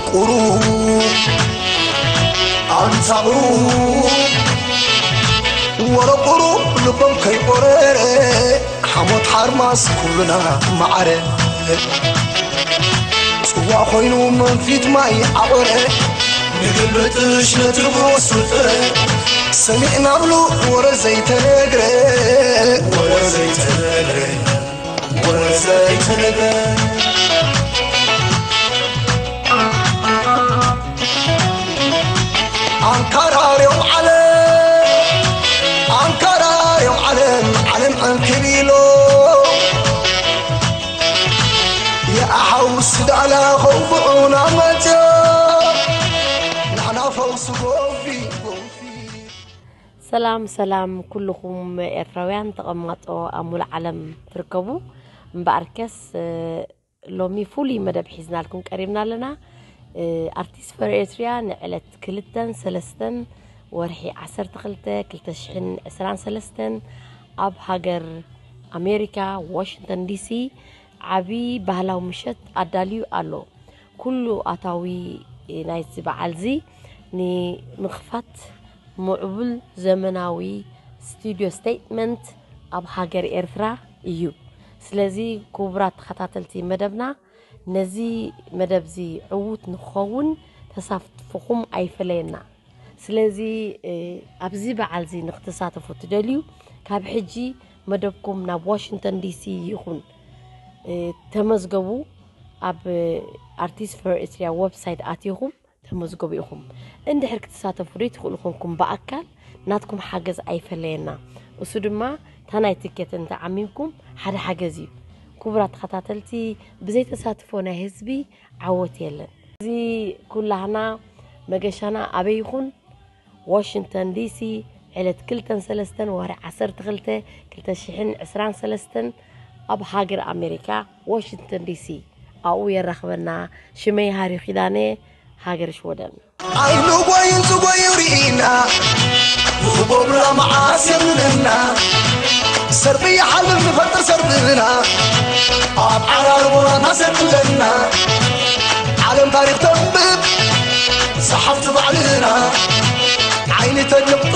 ቁሩብ ኣንታ ቁሩብ ወረ ቁሩብ ልቦም ከይቆረረ ሓሞት ሓርማስ ኩሉና ማዓረ ጽዋ ኮይኑ መንፊት ማይ ዓቆረ ንግልብጥሽ ነቲ ብሱጥረ ሰሚዕና ብሉ ወረ ዘይተነግረ ወረ ዘይተነግረ ወረ ዘይተነግረ ኣንካራርዮም ዓለም ኣንካራርዮም ዓለም ዓለም ዕንክቢሎ የኣሓውስ ዳላ ኸውብዑና መፅዮ ንሕና ፈውስ ጎንፊ ጎንፊ ሰላም ሰላም ኩልኹም ኤርትራውያን ተቐማጦ ኣብ ሙሉእ ዓለም ትርከቡ። እምበኣርከስ እ፣ ሎሚ ፍሉይ መደብ ሒዝናልኩም ቀሪብና ኣለና። እ፣ ኣርቲስት ፈር ኤርትሪያ ንዕለት ክልተን ሰለስተን ወርሒ ዓሰርተ ክልተ ክልተ ሽሕን ዕስራን ሰለስተን ኣብ ሃገር ኣሜሪካ ዋሽንግተን ዲሲ ዓቢ ባህላዊ ምሸት ኣዳልዩ ኣሎ። ኩሉ ኣታዊ ናይዚ በዓል እዚ ንምኽፋት ምዕቡል ዘመናዊ ስቱድዮ ስቴትመንት ኣብ ሃገር ኤርትራ እዩ። ስለዚ ክቡራት ተኸታተልቲ መደብና ነዚ መደብ እዚ ዕዉት ንክኸውን ተሳትፎኹም ኣይፈለየና። ስለዚ እ፣ ኣብዚ በዓል እዚ ንክትሳተፉ ትደልዩ ካብ ሕጂ መደብኩም ናብ ዋሽንግተን ዲሲ ይኹን እ፣ ተመዝገቡ። ኣብ ኣርቲስት ፈር ኤርትሪያ ወብሳይት ኣቲኹም ተመዝገቡ ኢኹም። እንድሕር ክትሳተፉ ዘይትኽእሉ ኮንኩም ብኣካል ናትኩም ሓገዝ ኣይፈለየና። እሱ ድማ እታ ናይ ትኬት እንተዓሚምኩም ሓደ ሓገዝ እዩ። ክቡራት ተኸታተልቲ ብዘይ ተሳትፎ ናይ ህዝቢ ዓወት የለን። እዚ ኩላህና መገሻና ኣበይ ይኹን ዋሽንግተን ዲሲ ዕለት ክልተን ሰለስተን ወርሒ ዓሰርተ ክልተ ክልተ ሽሕን ዕስራን ሰለስተን ኣብ ሃገር ኣሜሪካ ዋሽንግተን ዲሲ ኣብኡ የራኽበና። ሽመይ ሃሪ ኪዳነ ሃገር ሽወደን። ኣይኑ ጎይን ዝጎዩ ርኢና ብቦብላ መዓስ የምንና ሰርቢ ይሓልፍ ንፈጥር ሰርብና ኣብ ዓራርቦና ሰትለና ዓለም ታሪኽ ተንብብ ሰሓብቲ ባዕልና ዓይኒ ተድልቕ